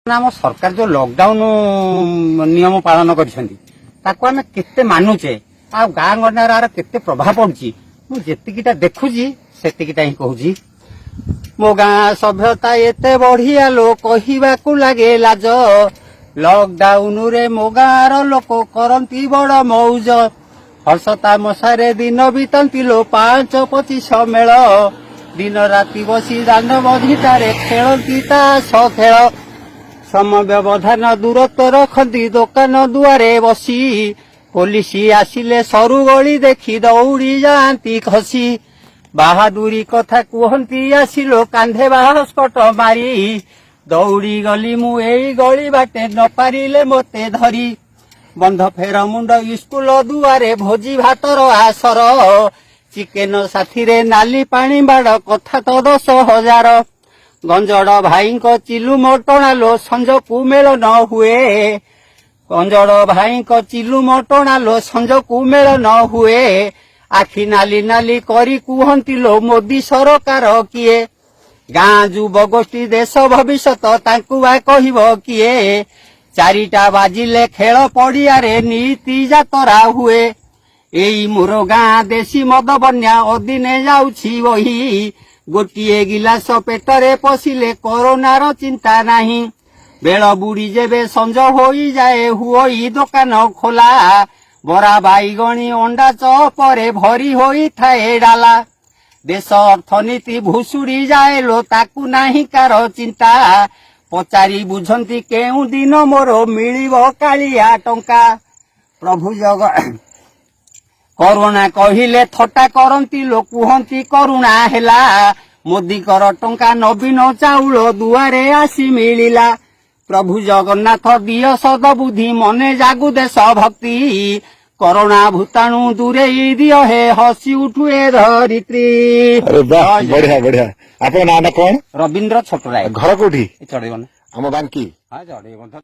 ଆମ ସରକାର ଯୋଉ ଲକଡାଉନ ନିୟମ ପାଳନ କରିଛନ୍ତି, ତାକୁ ଆମେ କେତେ ମାନୁଛେ ଆଉ ଗାଁ ଗଣ୍ଡାରେ ଆର କେତେ ପ୍ରଭାବ ପଡୁଛି, ମୁଁ ଯେତିକିଟା ଦେଖୁଛି ସେତିକିଟା ହିଁ କହୁଛି। ମୋ ଗାଁ ସଭ୍ୟତା ଏତେ ବଢିଆ ଲୋ, କହିବାକୁ ଲାଗେ ଲାଜ। ଲକଡାଉନ ରେ ମୋ ଗାଁର ଲୋକ କରନ୍ତି ବଡ ମଉଜ। ହସ ତାମସାରେ ଦିନ ବିତାନ୍ତି ଲୋ, ପାଞ୍ଚ ପଚିଶ ମେଳ। ଦିନ ରାତି ବସି ଦାଣ୍ଡ ମଝିଟାରେ ଖେଳନ୍ତି ତାସ ଖେଳ। ସମ ବ୍ୟବଧାନ ଦୂରତ୍ୱ ରଖନ୍ତି ଦୋକାନ ଦୁଆରେ ବସି। ପୋଲିସ ଆସିଲେ ସରୁ ଗଳି ଦେଖି ଦୌଡ଼ି ଯାଆନ୍ତି ଖସି। ବାହାଦୁରୀ କଥା କୁହନ୍ତି ଆସିଲୋ କାନ୍ଧେ ବାସ୍କଟ ମାରି। ଦୌଡ଼ି ଗଲି ମୁଁ ଏଇ ଗଳି ବାଟେ, ନ ପାରିଲେ ମୋତେ ଧରି। ବନ୍ଧ ଫେର ମୁଣ୍ଡ ସ୍କୁଲ ଦୁଆରେ ଭୋଜି ଭାତର ଆସର। ଚିକେନ ସାଥିରେ ନାଲି ପାଣି ବାଡ, କଥା ତ 10,000। ଗଞ୍ଜଡ ଭାଇଙ୍କ ଚିଲୁ ମଟଣା ଲୋ, ସଞ୍ଜକୁ ମେଳ ନ ହୁଏ। ଗଞ୍ଜଡ ଭାଇଙ୍କ ଚିଲୁ ମଟଣା ଲୋ, ସଞ୍ଜକୁ ମେଳ ନ ହୁଏ। ଆଖି ନାଲି ନାଲି କରି କୁହନ୍ତି ଲୋ, ମୋଦି ସରକାର କିଏ? ଗାଁ ଯୁବଗୋଷ୍ଠୀ ଦେଶ ଭବିଷ୍ୟତ, ତାଙ୍କୁ ବା କହିବ କିଏ? 4ଟା ବାଜିଲେ ଖେଳ ପଡିଆରେ ନୀତି ଯାତରା ହୁଏ। ଏଇ ମୋର ଗାଁ ଦେଶୀ ମଦ ବନ୍ୟା ଅଦିନେ ଯାଉଛି ବହି। ଗୋଟିଏ ଗିଲାସ ପେଟରେ ପଶିଲେ କରୋନାର ଚିନ୍ତା ନାହିଁ। ବେଳ ବୁଡି ଯେବେ ସଞ୍ଜ ହୋଇଯାଏ, ହୁଅଇ ଦୋକାନ ଖୋଲା। ବରା, ବାଇଗଣୀ, ଅଣ୍ଡା ଚପରେ ଭରି ହୋଇଥାଏ ଡାଲା। ଦେଶ ଅର୍ଥନୀତି ଭୁଷୁଡି ଯାଏ ଲୋ, ତାକୁ ନାହିଁ କାର ଚିନ୍ତା। ପଚାରି ବୁଝନ୍ତି କେଉଁ ଦିନ ମୋର ମିଳିବ କାଳିଆ ଟଙ୍କା। ପ୍ରଭୁ ଜଗ କରୁଣା କହିଲେ ଥଟ୍ଟା କରନ୍ତି ଲୋ, କୁହନ୍ତି କରୁଣା ହେଲା। ମୋଦିଙ୍କର ଟଙ୍କା ନବୀନ ଚାଉଳ ଦୁଆରେ ଆସି ମିଳିଲା। ପ୍ରଭୁ ଜଗନ୍ନାଥ ଦିଅ ସଦବୁଦ୍ଧି, ମନେ ଜାଗୁ ଦେଶ ଭକ୍ତି। କରୋନା ଭୂତାଣୁ ଦୂରେଇ ଦିଅ ହେ, ହସି ଉଠୁ ଏ ଧରିତ୍ରୀ। ଆରେ ବାহ, ବଢିଆ ବଢିଆ। ଆପଣଙ୍କ ନାଁ ଟା କଣ? ରବୀନ୍ଦ୍ର ଛୋଟରାୟ। ଘର କୋଉଠି? ଚଢେଇବନ। ଆମ ବାଙ୍କି। ହଁ, ଚଢେଇବନ୍ଧ।